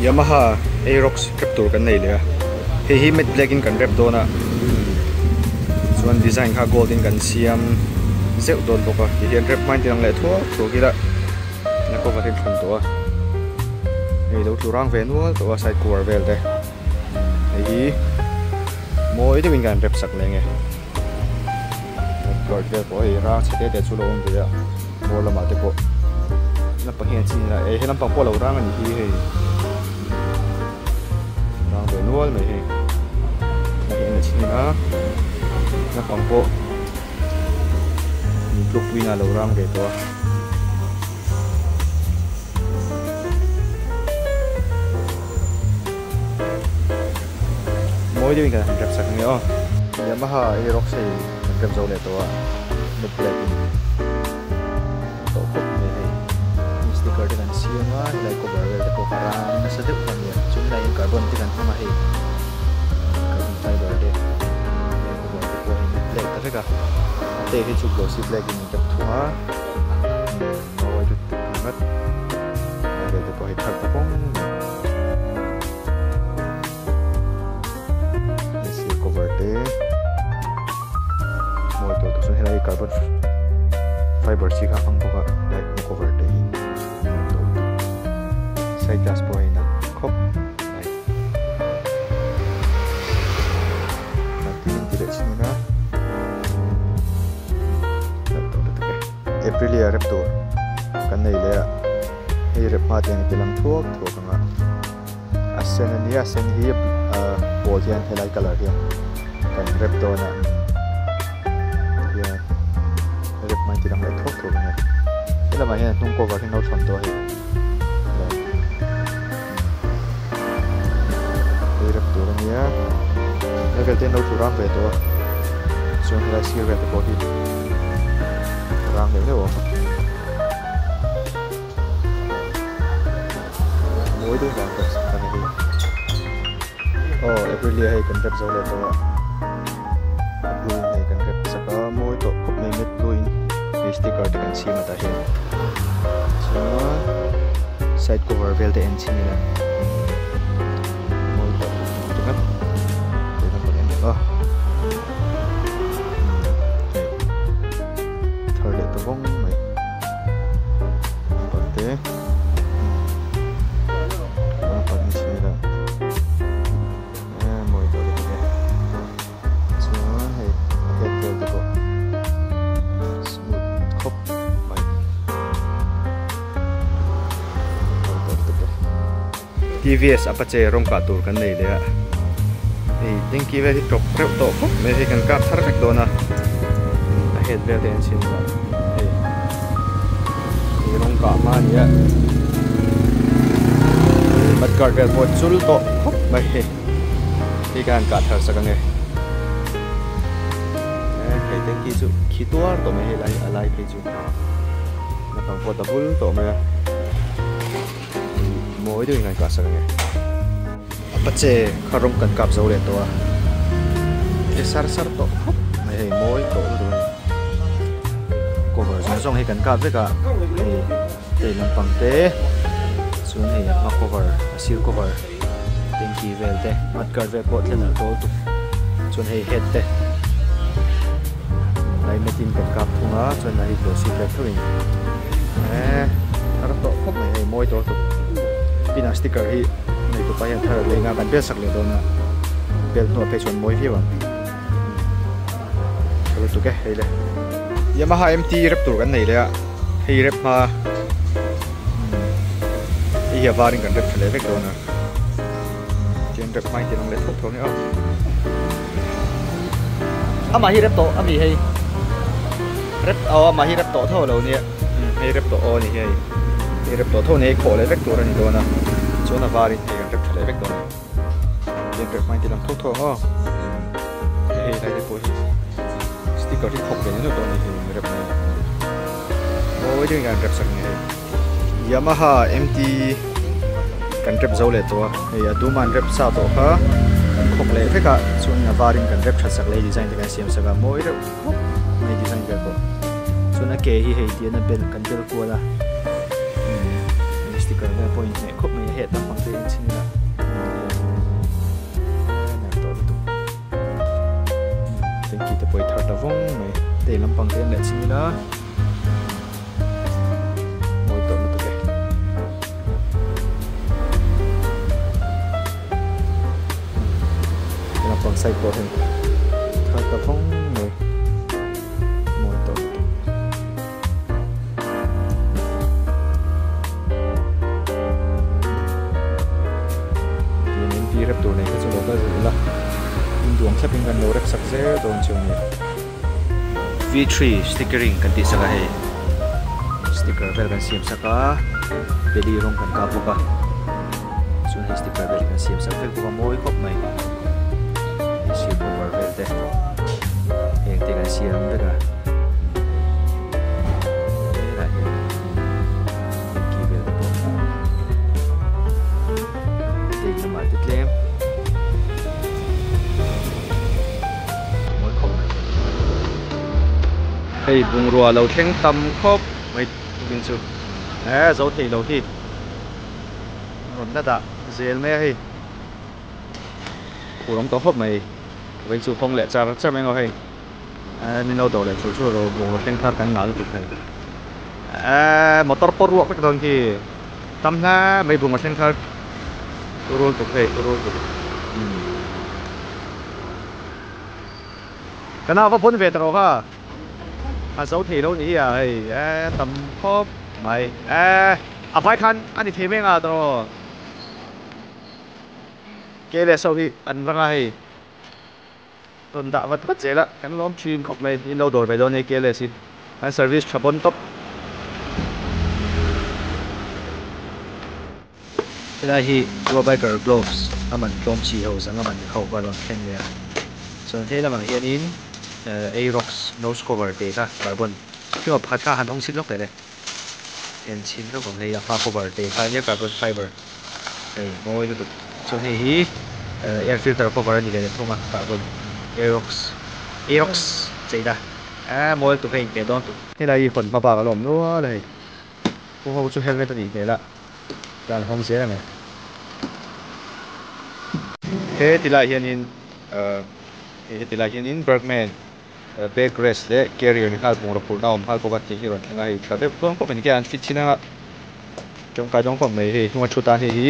Yamaha Aerox rep tur kan nei leh a hei hi matte black in kan rep dawn a chuan design kha gold in kan siam zeuh dawn bawk a ti hian rep hmain ti lang leh thuak thuak ila a cover hi a thlun tawh a hei lo tlu rang ve nual tawh a side cover vel te hei hi mawi deuhin kan rep sak leh nge guard vel pawh hei rang chhe te te chu lo awm ve a bawr lamah te pawh lampang hi an chin ila eh he lampang pawh a lo rang a nih hi hei rang ve nual mai hei hei hi an la chin ila lampang pawh blue queen a lo rang ve tawh a. Mawi deuhin kan han rep sak ange aw. Yamaha Aerox hei kan rep zo leh tawh a, matte black in tawh khawp mai hei. Heng sticker te kan siam a, helai cover vel te pawh ka rang nasa deuh kha ania. Chuan helai hian carbon te kan hmang a hei, carbon fiber te, helai cover te pawh hei matte black ta vek a. A te hi chu glossy black in rep thung a, mawi lutuk ringawt. Helai vel te pawh hei thar ta vawng mai. Sir cover te mawi tawh tak chuan helai carbon fiber chi kha a hmang bawk a helai hma cover te hi mawi tawh lutuk side glass pawh a inang khawp mai tin ti leh chin ila tawh lutuk e Aprilia rep tur kan nei leh a hei rep hma te hian ti lang thuak thuak ang a. A sen a nia a sen hi ahh pawl hian helai colour hian kan rep dawn a tihian rep mai ti lang leh thuak thuak ania helamah hian a hnung cover hi an lo thawn tawh a hei hei rep tur ania he vel te an lo thu rang ve tawh a chuan helai sir vel te pawh hi rang deuh deuh a awm a. Mawi deuh vang tak a ni hei. Aw Aprilia hei kan rep zo leh tawh a. A blue in hei kan rep chak a mawi tawh khawp mai matte blue in hei sticker te kan siam a tah hian. Chuan side cover vel te en chhin ila mawi tawh ringawt tuna kan en leh a. Hei thar leh ta vawng mai. Pate chuan hei a head vel te pawh smooth khawp mai TVS Apache rawng kah tur kan nei leh a hei tanky vel hi tawp reuh tawh khawp mai hei kan kap thar vek dawn a a head vel te an chhin a hei hei rawng kah hma a ni a mud guard vel pawh a chul tawh khawp mai hei hei ka han kah thar sak ange hei tanky chu khi tuar tawh mai hei lai a lai phei chu naupang pawh a ta bul tawh mai a. Mawi deuhin kan kah sak ange. Apache kha rawng kan kap zo leh tawh a. E sar sar tawh khawp mai hei mawi tawh lutuk a ni. Cover zawng zawng hi kan kap vek a hei hei lampang te chuan hei a hma cover a sir cover tanky vel te mud guard vel pawh thlen alh tawh lutuk chuan hei head te lai mat in kan kap thung a chuan a hi glossy black theuhin eee thar tawh khawp mai hei mawi tawh lutuk pin ah sticker hi nei tupa hian thar a leng a kan bel sak leh dawn a bel hnuah phei chuan mawi viau ang tha lutuk e hei le Yamaha M_T rep tur kan nei leh a hei rep hma hei hi a varin kan rep tha leh vek dawn a tian rep hma in ti lang leh thawk thawk nia aw amah hi rep tawh ami hei rep aw amah hi rep tawh tho lo nia hei rep tawh aw ni hi hei hei rep tawh tho ni hei khawh leh vek tur a ni dawn a chuan a varin hei kan rep tha leh vek dawn a ni tian rep hmain ti lang thawk thawk ang aw hei lai te pawh hi sticker hi khawk ve ni lo tawh a ni hei rep mai mawi deuhin kan rep sak a ni hei Yamaha M_T kan rep zo leh tawh a hei a dum an rep sa tawh kha kan khawk leh vek a chuan a varin kan rep that sak leh design te kan siam sak a mawi reuh khawp mai design vel pawh chuan a ke hi hei tian a bel kan bel kual a umm sticker vel pawh a inhmeh khawp mai a head lampang te en chhin ila. lampang te en leh chin ila mawi tawh lutuk e. He lampang side pawh hei thar ta vawng mai mawi tawh lutuk. Tin in pi rep tur nei kha chu lo kal zel ila in duang thlap in kan lo rep sak zel dawn chu ania. V3 stickering kan tih sak a hei sticker vel kan siam sak a belly rawng kan kap bawk a chuan hei sticker vel kan siam sak vek bawk a mawi khawp mai hei sir cover vel te heng te kan siam vek a helaiah hian ki vel te pawh date lamah te tlem. Hei bungrua lo thleng tam khawp mai tukin chu e zo thei lo hi rawn la dah zel mai a hei phur awm tawh khawp mai vawiin chu hawng leh char char mai ang aw hei e min lo do leh chur chur ro bungrua thleng thar kan ngah lutuk thei e motor pawh ruak vek dawn khi tam hle mai bungrua thleng thar rul tuk hei rul tuk. Ka nau va pawn ve ta rawh kha. A zo thei lo ni hi a hei e tam khawp mai e a vai khan a ni thei mai anga ta rawh. Ke leh so hi an rang a hei rawn dah vat vat zel a kan lawm thin khawp mai in lo dawr ve dawn hei ke leh si an service tha pawn tawp. Helai hi Goa Biker Gloves a man tlawm chi ho zanga man ho kha a rawn thleng leh a, chuan he lamah hianin Aerox nose cover tih kha carbon hriau pakhat kha han hawng chhin lawk leh le, en chhin lawk ang hei a hma cover tih kha ania carbon fiber hei mawi lutuk chuan hei hi air filter cover a ni leh thung a carbon Aerox Aerox cheina a mawi lutuk hei inhmeh dawn tuk. Helai hi hawn hma bak a la awm nual a hei. Pu ho chu helmet a nih hmel a, tlan hawng zel ang e. He ti lai hianin he ti lai hianin Bergman back rest leh carrier ni nghal bungraw phurhna a awm nghal bawk a tih hi rawn thleng a, hei tha deuh dawn khawp mai ni ke an fit chin anga tawngkai dawn khawp mai hei hnunga thu tan hei hi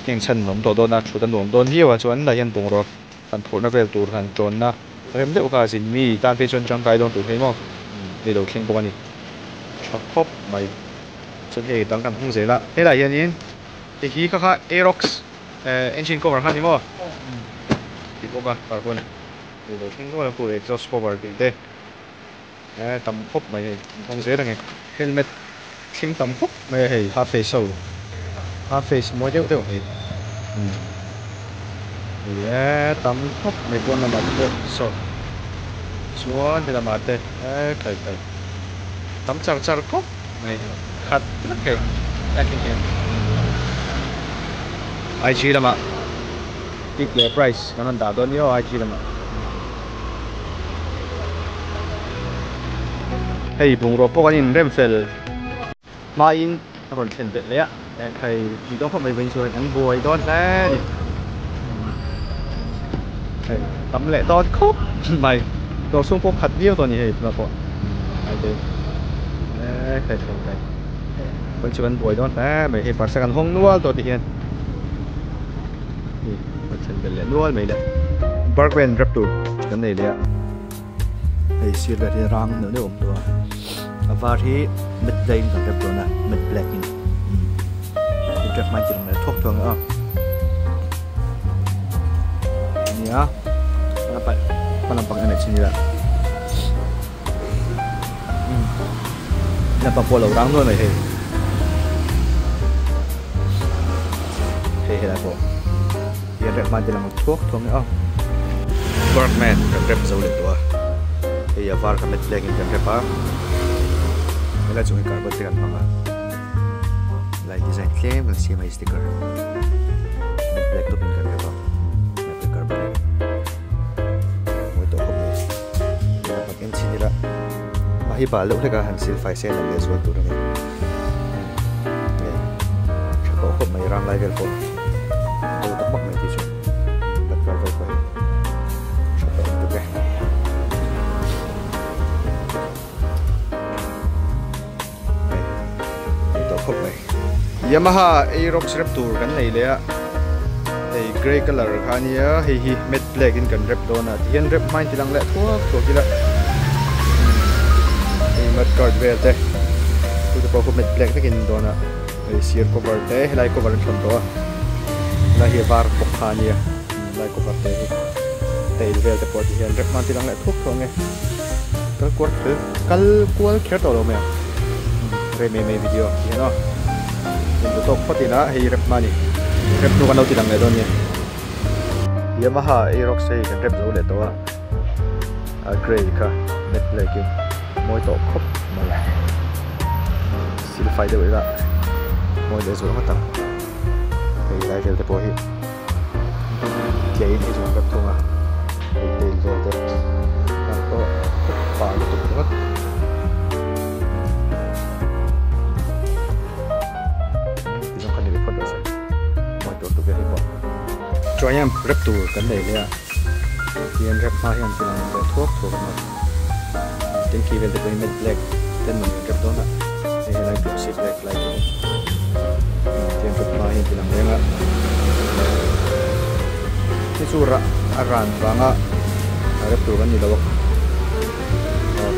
heng chhan an awm tawh dawn a thut a nuam dawn viau a chuan lai hian bungraw han phurhna vel tur han tawnna rem deuh kha a zin mi tan phei chuan tangkai dawn tur thei maw hei lo thleng bawk a ni. Tha khawp mai. Chuan hei dang kan hmang zel a. Helaiah hianin hei hi kha kha Aerox engine cover kha a ni maw? Tih bawk a carbon hei lo thleng nual a khu exhaust cover tih te tam khawp mai hei an hmang zel ang e. Helmet thleng tam khawp mai a hei half face ho half face mawi deuh deuh hei hei e tam khawp mai pawn lamah te pawh saw chuan helamah te e kai kai. Tam char char khawp mai khat vek hei packing hian IG lamah pic leh price kan rawn dah dawn ni aw IG lamah hei bungrua pawh kan inrem fel hmain a rawn thlen belh leh a hei tih dawn khawp mai vawiin chuan an buai dawn hle a ni hei tam leh dawn khawp mai dawr chhung pawh khat viau tawh a ni hei tunah pawh vawiin chu kan buai dawn hle mai hei parsa kan hawng nual tawh ti hian hei rawn thlen belh leh nual mai le Bergman rep tur kan nei leh a. Hei sir vel hi rang neuh neuh a awm tawh a, a var hi matte black in kan rep dawn a, matte black in in rep hmain tirang leh thuak thuak ang a nia hma lampang en leh chin ila lampang pawh a lo rang nual mai hei hei helai pawh. Hian rep hman te lang thuak thuak mai a. Bergman kan rep zo leh tawh a, hei a var kha matte black in kan rep a, helai chung hi carbon te kan hmang a, lai design tlem kan siam a hei sticker matte black tawp in kan rep a, matte black carbon mawi tawh khawp mai, hei lam en chhin ila mah hi bal deuh hlek a han sil fai se lam leh zual tur a ni, hei tha tawh khawp mai rang lai vel pawh. Bo tak mak mai tih chu kan kal vel pawh hi tha tawh lutuk e. Yamaha Aerox rep tur kan nei leh a, hei grey colour kha a nia, hei hi matte black in kan rep dawn a, tihian rep hmain ti lang leh thuak thuak ila hei mud guard vel te chu te pawh khu matte black vekin dawn a, hei sir cover te helai cover an thawn tawh a, helai hi a var bawk kha a nia, helai cover te hi tail vel te pawh tihian rep hmain ti lang leh thuak thuak ang e, kal kual kher kal kual kher tawh lo mai ang rei mai mai video tihian aw in duh tawk phawt ila hei rep hma a ni rep hnu kan lo ti lang leh dawn a ni Yamaha Aerox hei kan rep zo leh tawh a a grey kha matte black in mawi tawh khawp mai silfai deuh ila mawi leh zual ngawt ang hei lai vel te pawh hi. Tlei in hei zawng rep thung a, hei tail vel te ah pawh pa lutuk ringawt. Ti zawng kha ni ve phawt rawh se, mawi tur tuk e hei pawh. Triumph rep tur kan nei hle a, tihian rep hma hian ti lang leh thuak thuak a maw. Tanky vel te pawh hi matte black ten mawni an rep dawn a, hei helai glossy black lai te hi tihian rep hma hian ti lang reng a. Hei chu rah a ran vanga rep tur kan ni lo a,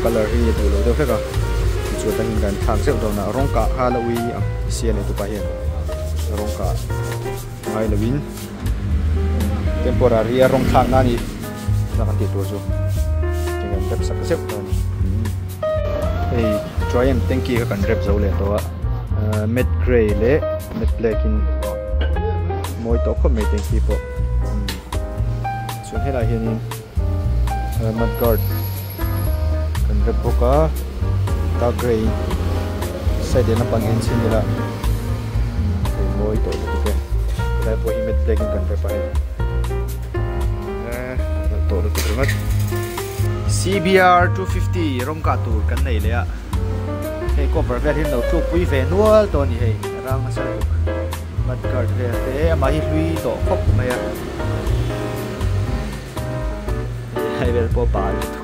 colour hi a duh lo deuh hlek a, tichuan atangin kan thlak zeuh dawn a, rawng kah kha la ui ang sia nei tupa hian rawng kah ngai lovin temporary a rawng thlak na a ni. Tuna kan tih tur chu eng kan rep sak zeuh dawn a ni. Hei Triumph tanky kha kan rep zo leh tawh a matte grey leh matte black in mawi tawh khawp mai tanky pawh chuan helaiah hianin mud guard kan rep bawk a dark grey in side leh lampang en chhin ila hei mawi tawh lutuk e helai pawh hi matte black in kan rep a hei. Tawh lutuk ringawt. CBR 250 rawng kah tur kan nei leh a, hei cover vel hi an lo tluk pui ve nual tawh a ni hei, a rang nasa lutuk. Mud guard vel te amah hi hlui tawh khawp mai a, hei vel pawh a bal lutuk.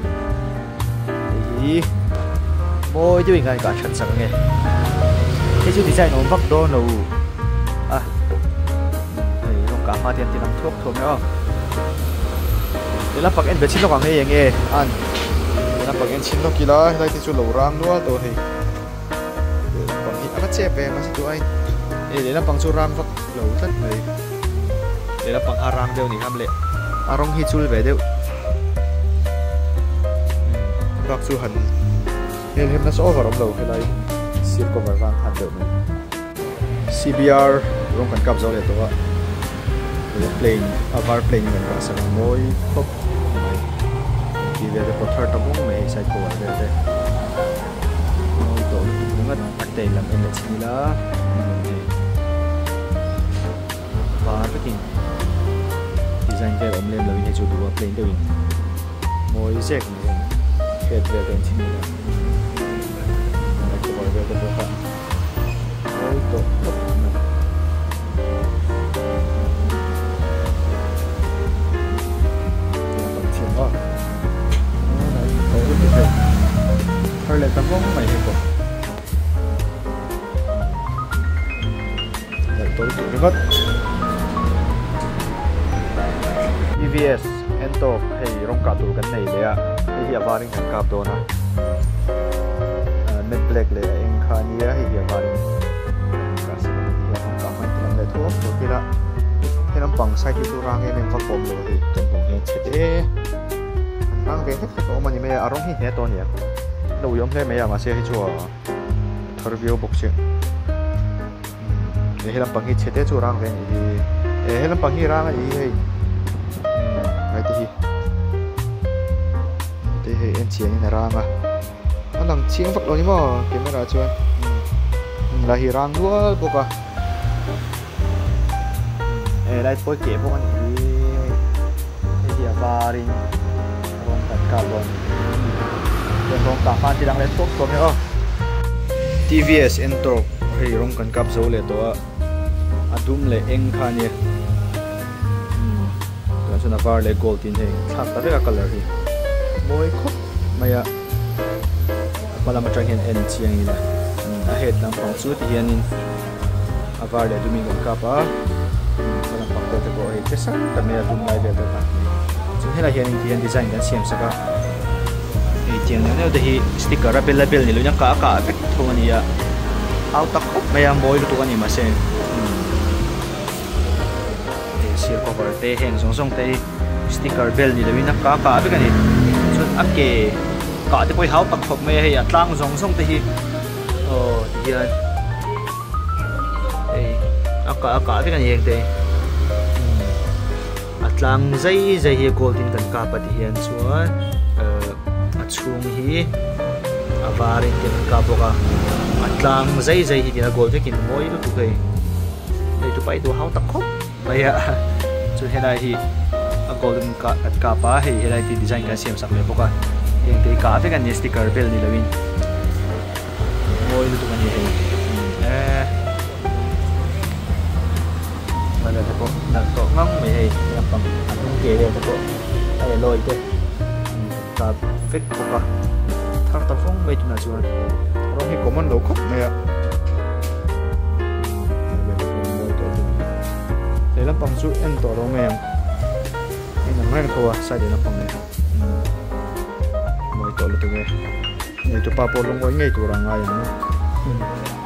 Hei hi mawi deuhin khan kah that sak ange, hei chu design awm vak dawn lo a. Hei rawng kah hma te an ti lang thuak thuak mai aw. Ti lampang en ve chin lawk ang hei enge an ti lampang en chin lawk ila helai te chu lo rang nual tawh hei. Leh lampang hi a va chep ve mahse tu aiin hei leh lampang chu rang vak lo tlat mai. Leh lampang kha rang deuh ni ham leh a rawng hi chul ve deuh. A bak chu han hel hem nasa over awm lo helai sir cover vang khan deuh mai. CBR rawng kan kap zo leh tawh a, hei plane a var plane in kan kah sak a mawi khawp mai tih vel te pawh thar ta vawng mai hei side cover vel te mawi tawh lutuk ringawt a tail lam en leh chhin ila hei var vekin design vel awm lem lovin hei chu duh a plane deuhin mawi zek mai a ni head vel te en chhin ila side cover vel te pawh kha. Mawi tawh khawp mai. Lampang chhiat a. Tawh lutuk hei. Thar leh ta vawng mai hei pawh. Leh tawh lutuk ringawt. EVS Ntorq hei rawng kah tur kan nei leh a. Hei hi a varin kan kap dawn a. Matte black leh a eng kha a nia hei hi a varin kan kah sak ang tih hian rawng kah hmain ti lang leh thuak thuak ila he lampang side hi chu rang em em vak pawh awm lo hei kan hmuh hian chhe te rang ve hlek hlek a awm a ni mai a a rawng hi hne tawh a ni ang lo ui awm hle mai a mahse hei chu a thar viau bawk si he lampang hi chhe te chu rang ve a nih hi he lampang hi rang a nih hi hei ngai te hi te hei en chian in a rang a a lang chiang vak lo ni maw camera ah chuan la hi rang nual bawk a he light pawi keh bawk a nih hi hei hi a var in rawng kan kap dawn chuan rawng kah hma chi dang leh thuak thuak hi aw. TVS Ntorq hei rawng kan kap zo leh tawh a a dum leh eng kha a nia tunah chuan a var leh gold in hei thlak ta vek a colour hi mawi khawp mai a a hma lam atang hian en chiang ila a head lampang chu ti hianin a. var leh dumin kan kap a hma lampang vel te pawh hei che sang tak mai a dum lai vel te kha chuan helai hianin tihian design kan siam sak a hei tiang neuh neuh te hi sticker a bel a bel ni loin a kah a kah vek thung a ni a au tak khawp mai a mawi lutuk a ni mahse hei sir cover te heng zawng zawng te hi sticker bel ni loin a kah a kah vek a ni chuan a ke kah te pawh hi hau tak khawp mai a hei a tlang zawng zawng te hi aw tihian. Hei a kah a kah vek a ni heng te hi a tlang zai zai hi gold in kan kap a ti hian chuan ehh a chhung hi a var in kan kap bawk a a tlang zai zai hi tihian a gold vekin mawi lutuk hei hei tu paih duh hau tak khawp mai a chu helai hi a gold in kan kap a hei helai te design kan siam sak leh bawk a heng te hi kah vek a ni sticker vel ni lo in. Mawi lutuk a ni hei eee Mala te pawh nalh tawh ngang mai hei lampang a hnung ke vel te pawh a elawi te ta vek bawk a thar ta vawng mai tunah chuan rawng hi common lo khawp mai a he lampang chu en tawh lo mai ang en ang reng tho a side lampang nen mawi tawh lutuk e. Neitupa pawh lungawi ngei tur a ngai ang.